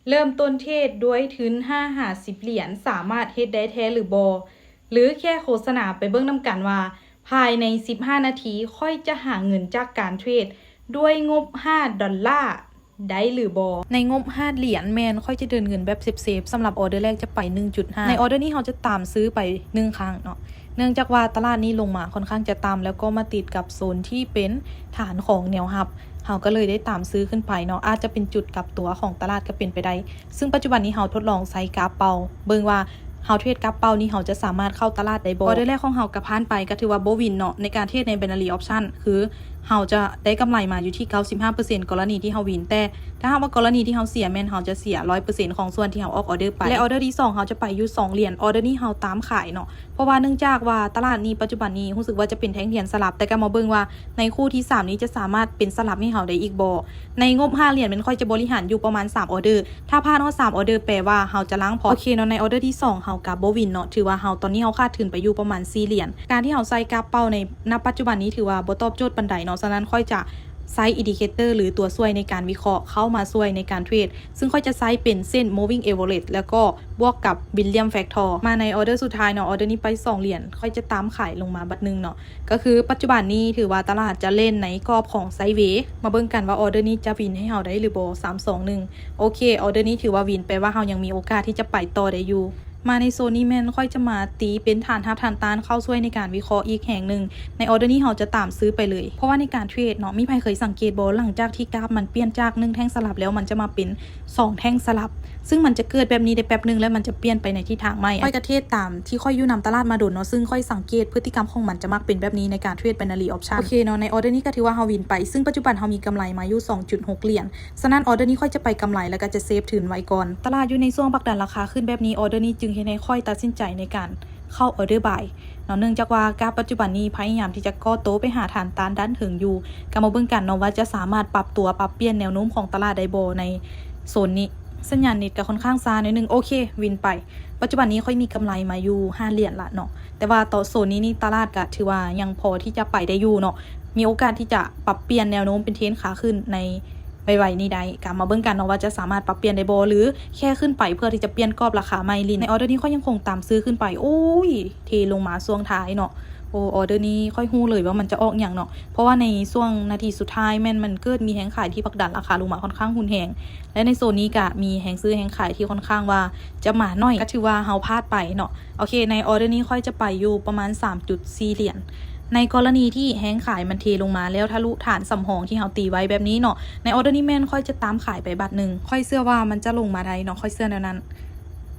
ເລີ່ມຕົ້ນເທຣດດ້ວຍທຶນຫ້າຫາສິບຫຼຽນ ສາມາດເຮັດໄດ້ແທ້ຫຼືບໍ່? ຫຼືແຄ່ໂຄສະນາໄປເບິ່ງນຳກັນວ່າ ພາຍໃນສິບຫ້ານາທີ ຂ້ອຍຈະຫາເງິນຈາກການເທຣດດ້ວຍງົບຫ້າດອນລາໄດ້ຫຼືບໍ່? ໃນງົບຫ້າຫຼຽນ ແມ່ນຂ້ອຍຈະເດີນເງິນແບບເຊຟໆ ສຳລັບອໍເດີແລກຈະໄປໜຶ່ງຈຸດຫ້າ ໃນອໍເດີນີ້ເຮົາຈະຕາມຊື້ໄປໜຶ່ງຄັ້ງເນາະ ເນື່ອງຈາກວ່າຕະຫຼາດນີ້ລົງມາຄ່ອນຂ້າງຈະຕ່ຳ ແລ້ວກໍມາຕິດກັບໂຊນທີ່ເປັນຖານຂອງແນວຮັບ ເຮົາກໍເລີຍໄດ້ຕາມຊື້ຂຶ້ນໄປເນາະ ອາດຈະເປັນຈຸດກັບຕົວຂອງຕະຫຼາດກໍເປັນໄປໄດ້ ຊຶ່ງປັດຈຸບັນນີ້ເຮົາທົດລອງໃຊ້ກາບເປົ້າ ເບິ່ງວ່າເຮົາເທຣດກາບເປົ້ານີ້ ເຮົາຈະສາມາດເຂົ້າຕະຫຼາດໄດ້ບໍ່? ອໍເດີແລກຂອງເຮົາກໍຜ່ານໄປ ກໍຖືວ່າບໍ່ວິນເນາະ ໃນການເທຣດໃນ binary option ຄືເຮົາຈະໄດ້ກຳໄລມາຢູ່ທີ່ເກົ້າສິບຫ້າເປີເຊັນ ກໍລະນີທີ່ເຮົາວິນ ແຕ່ຖ້າຫາກວ່າກໍລະນີທີ່ເຮົາເສຍ ແມ່ນເຮົາຈະເສຍຮ້ອຍເປີເຊັນຂອງສ່ວນທີ່ເຮົາອອກອໍເດີໄປ ແລະອໍເດີທີສອງເຮົາຈະໄປຢູ່ສອງຫຼຽນ ອໍເດີນີ້ເຮົາຕາມຂາຍເນາະ ເພາະວ່າເນື່ອງຈາກວ່າຕະຫຼາດນີ້ປັດຈຸບັນນີ້ຮູ້ສຶກວ່າຈະເປັນແທ່ງທຽນສະຫຼັບ ແຕ່ກໍມາເບິ່ງວ່າໃນຄູ່ທີສາມນີ້ຈະສາມາດເປັນສະຫຼັບໃຫ້ເຮົາໄດ້ອີກບໍ່? ໃນງົບຫ້າຫຼຽນ ແມ່ນຂ້ອຍຈະບໍລິຫານຢູ່ປະມານສາມອໍເດີ ຖ້າຜ່ານຮອດສາມອໍເດີ ແປວ່າເຮົາຈະລ້າງພອດ ໂອເຄເນາະ ໃນອໍເດີທີສອງເຮົາກໍບໍ່ວິນເນາະ ຖືວ່າເຮົາຕອນນີ້ເຮົາຂາດທຶນໄປຢູ່ປະມານສີ່ຫຼຽນ ການທີ່ເຮົາໃສ່ກາບເປົ້າໃນ ນະປັດຈຸບັນນີ້ຖືວ່າບໍ່ຕອບໂຈດປານໃດເນາະ ສະນັ້ນຂ້ອຍຈະໃຊ້ indicator ຫຼືຕົວຊ່ວຍໃນການວິເຄາະເຂົ້າມາຊ່ວຍໃນການເທຣດ ຊຶ່ງຂ້ອຍຈະໃຊ້ເປັນເສັ້ນ moving average ແລ້ວກໍບວກກັບ Williams Factor ມາໃນອໍເດີສຸດທ້າຍເນາະ ອໍເດີນີ້ໄປສອງຫຼຽນ ຂ້ອຍຈະຕາມຂາຍລົງມາບາດໜຶ່ງເນາະ ກໍຄືປັດຈຸບັນນີ້ຖືວ່າຕະຫຼາດຈະເລ່ນໃນກອບຂອງໄຊເວ ມາເບິ່ງກັນວ່າອໍເດີນີ້ຈະວິນໃຫ້ເຮົາໄດ້ຫຼືບໍ່ ສາມ ສອງ ໜຶ່ງ ໂອເຄ ອໍເດີນີ້ຖືວ່າວິນ ແປວ່າເຮົາຍັງມີໂອກາດທີ່ຈະໄປຕໍ່ໄດ້ຢູ່ ມາໃນໂຊນນີ້ແມ່ນຂ້ອຍຈະມາຕີເປັນຖານຮັບຖານຕ້ານເຂົ້າຊ່ວຍໃນການວິເຄາະອີກແຮງໜຶ່ງ ໃນອໍເດີນີ້ເຮົາຈະຕາມຊື້ໄປເລີຍ ເພາະວ່າໃນການເທຣດເນາະ ມີໃຜເຄີຍສັງເກດບໍ່ ຫຼັງຈາກທີ່ກາບມັນປ່ຽນຈາກໜຶ່ງແທ່ງສະຫຼັບແລ້ວ ມັນຈະມາເປັນສອງແທ່ງສະຫຼັບ ຊຶ່ງມັນຈະເກີດແບບນີ້ໄດ້ແປັບໜຶ່ງ ແລ້ວມັນຈະປ່ຽນໄປໃນທິດທາງໃໝ່ ຂ້ອຍກໍເທຣດຕາມທີ່ຂ້ອຍຢູ່ນຳຕະຫຼາດມາດົນເນາະ ຊຶ່ງຂ້ອຍສັງເກດພຶດຕິກຳຂອງມັນຈະມັກເປັນແບບນີ້ໃນການເທຣດ binary option ໂອເຄເນາະ ໃນອໍເດີນີ້ກໍຖືວ່າເຮົາວິນໄປ ຊຶ່ງປັດຈຸບັນເຮົາມີກຳໄລມາຢູ່ສອງຈຸດຫົກຫຼຽນ ສະນັ້ນອໍເດີນີ້ຂ້ອຍຈະໄປກຳໄລ ແລ້ວກໍຈະເຊຟທຶນໄວ້ກ່ອນ ຕະຫຼາດຢູ່ໃນຊ່ວງຜັກດັນລາຄາຂຶ້ນແບບນີ້ ອໍເດີນີ້ຈຶ່ງເຮັດໃຫ້ຂ້ອຍຕັດສິນໃຈໃນການເຂົ້າ order buy ເນາະ ເນື່ອງຈາກວ່າກາບປັດຈຸບັນນີ້ພະຍາຍາມທີ່ຈະກໍ່ໂຕໄປຫາຖານຕ້ານດ້ານເທິງຢູ່ ກໍມາເບິ່ງກັນເນາະວ່າຈະສາມາດປັບຕົວປັບປ່ຽນແນວໂນ້ມຂອງຕະຫຼາດໄດ້ບໍ່ໃນໂຊນນີ້ ສັນຍານເນັດກໍຄ່ອນຂ້າງຊ້າໜ້ອຍໜຶ່ງ ໂອເຄ ວິນໄປ ປັດຈຸບັນນີ້ຂ້ອຍມີກຳໄລມາຢູ່ຫ້າຫຼຽນລະເນາະ ແຕ່ວ່າຕອນໂຊນນີ້ນີ້ຕະຫຼາດກໍຖືວ່າຍັງພໍທີ່ຈະໄປໄດ້ຢູ່ເນາະ ມີໂອກາດທີ່ຈະປັບປ່ຽນແນວໂນ້ມເປັນເທຣນຂາຂຶ້ນໃນໄວໆນີ້ໄດ້ ກໍມາເບິ່ງກັນເນາະວ່າຈະສາມາດປັບປ່ຽນໄດ້ບໍ່ ຫຼືແຄ່ຂຶ້ນໄປເພື່ອທີ່ຈະປ່ຽນກອບລາຄາໃໝ່ຫຼິ້ນ ໃນອໍເດີນີ້ຂ້ອຍຍັງຄົງຕາມຊື້ຂຶ້ນໄປ ໂອ້ຍ ເທລົງມາຊ່ວງທ້າຍເນາະ ໂອ້ ອໍເດີນີ້ຂ້ອຍຮູ້ເລີຍວ່າມັນຈະອອກຫຍັງເນາະ ເພາະວ່າໃນຊ່ວງນາທີສຸດທ້າຍແມ່ນມັນເກີດມີແຮງຂາຍທີ່ຜັກດັນລາຄາລົງມາຄ່ອນຂ້າງຮຸນແຮງ ແລະໃນໂຊນນີ້ກະມີແຮງຊື້ແຮງຂາຍທີ່ຄ່ອນຂ້າງວ່າຈະມາໜ້ອຍ ກໍຖືວ່າເຮົາພາດໄປເນາະ ໂອເຄ ໃນອໍເດີນີ້ຂ້ອຍຈະໄປຢູ່ປະມານສາມຈຸດສີ່ຫຼຽນ ໃນກໍລະນີທີ່ແຮງຂາຍມັນເທລົງມາແລ້ວທະລຸຖານສຳຮອງທີ່ເຮົາຕີໄວ້ແບບນີ້ເນາະ ໃນອໍເດີນີ້ແມ່ນຂ້ອຍຈະຕາມຂາຍໄປບາດໜຶ່ງ ຂ້ອຍເຊື່ອວ່າມັນຈະລົງມາໄດ້ເນາະ ຂ້ອຍເຊື່ອແນວນັ້ນ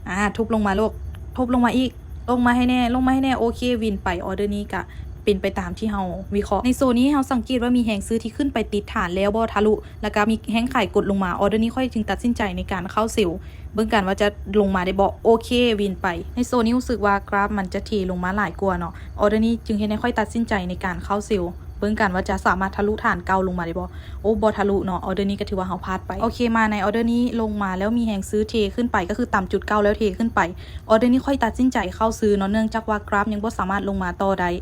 ອ່າ ທຸບລົງມາໂລດ ທຸບລົງມາອີກ ລົງມາໃຫ້ແນ່ ລົງມາໃຫ້ແນ່ ໂອເຄ ວິນໄປ ອໍເດີນີ້ກະເປັນໄປຕາມທີ່ເຮົາວິເຄາະ ໃນໂຊນນີ້ເຮົາສັງເກດວ່າມີແຮງຊື້ທີ່ຂຶ້ນໄປຕິດຖານແລ້ວບໍ່ທະລຸ ແລ້ວກະມີແຮງຂາຍກົດລົງມາ ອໍເດີນີ້ຂ້ອຍຈຶ່ງຕັດສິນໃຈໃນການເຂົ້າເຊວ ເບິ່ງກັນວ່າຈະລົງມາໄດ້ບໍ່ ໂອເຄ ວິນໄປ ໃນໂຊນນີ້ຮູ້ສຶກວ່າກຣາຟມັນຈະເທລົງມາຫຼາຍກວ່າເນາະ ອໍເດີນີ້ຈຶ່ງເຮັດໃຫ້ຂ້ອຍຕັດສິນໃຈໃນການເຂົ້າເຊວ ເບິ່ງກັນວ່າຈະສາມາດທະລຸຖານເກົ່າລົງມາໄດ້ບໍ່ ໂອ້ ບໍ່ທະລຸເນາະ ອໍເດີນີ້ກໍຖືວ່າເຮົາພາດໄປ ໂອເຄ ມາໃນອໍເດີນີ້ລົງມາແລ້ວມີແຮງຊື້ເທຂຶ້ນໄປ ກໍຄືຕຳຈຸດເກົ່າແລ້ວເທຂຶ້ນໄປ ອໍເດີນີ້ຂ້ອຍຕັດສິນໃຈເຂົ້າຊື້ເນາະ ເນື່ອງຈາກວ່າກຣາຟຍັງບໍ່ສາມາດລົງມາຕໍ່ໄດ້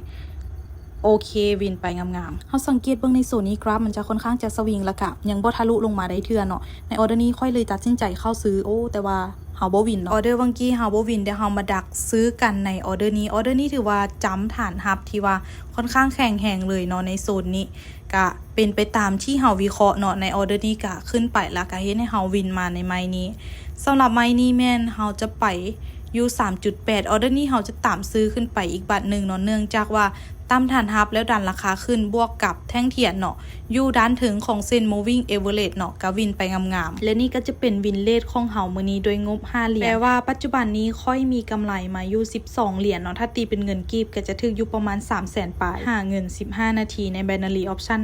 ໂອເຄ ວິນໄປງາມໆ ເຮົາສັງເກດເບິ່ງໃນໂຊນນີ້ກຣາຟມັນຈະຄ່ອນຂ້າງຈະສະວິງ ແລ້ວກະຍັງບໍ່ທະລຸລົງມາໄດ້ເທື່ອເນາະ ໃນອໍເດີນີ້ຂ້ອຍເລີຍຕັດສິນໃຈເຂົ້າຊື້ ໂອ້ ແຕ່ວ່າ ເຮົາບໍ່ວິນເນາະ ອໍເດີວັງກີ້ເຮົາບໍ່ວິນ ແຕ່ເຮົາມາດັກຊື້ກັນໃນອໍເດີນີ້ ອໍເດີນີ້ຖືວ່າຈຳຖານຮັບທີ່ວ່າຄ່ອນຂ້າງແຂງແຮງເລີຍເນາະ ໃນໂຊນນີ້ກະເປັນໄປຕາມທີ່ເຮົາວິເຄາະເນາະ ໃນອໍເດີນີ້ກະຂຶ້ນໄປ ແລ້ວກະເຮັດໃຫ້ເຮົາວິນມາໃນໄມ້ນີ້ ສຳລັບໄມ້ນີ້ແມ່ນເຮົາຈະໄປຢູ່ສາມຈຸດແປດ ອໍເດີນີ້ເຮົາຈະຕາມຊື້ຂຶ້ນໄປອີກບາດໜຶ່ງເນາະ ເນື່ອງຈາກວ່າ ຕຳຖານຮັບແລ້ວດັນລາຄາຂຶ້ນ ບວກກັບແທ່ງທຽນເນາະ ຢູ່ດ້ານເທິງຂອງເສັ້ນ moving average ເນາະ ກະວິນໄປງາມໆ ແລະນີ້ກໍຈະເປັນວິນເຣດຂອງເຮົາມື້ນີ້ດ້ວຍງົບຫ້າຫຼຽນ ແປວ່າປັດຈຸບັນນີ້ຂ້ອຍມີກຳໄລມາຢູ່ສິບສອງຫຼຽນເນາະ ຖ້າຕີເປັນເງິນກີບກໍຈະຖືກຢູ່ປະມານສາມແສນປາຍ ຫາເງິນສິບຫ້ານາທີໃນ binary option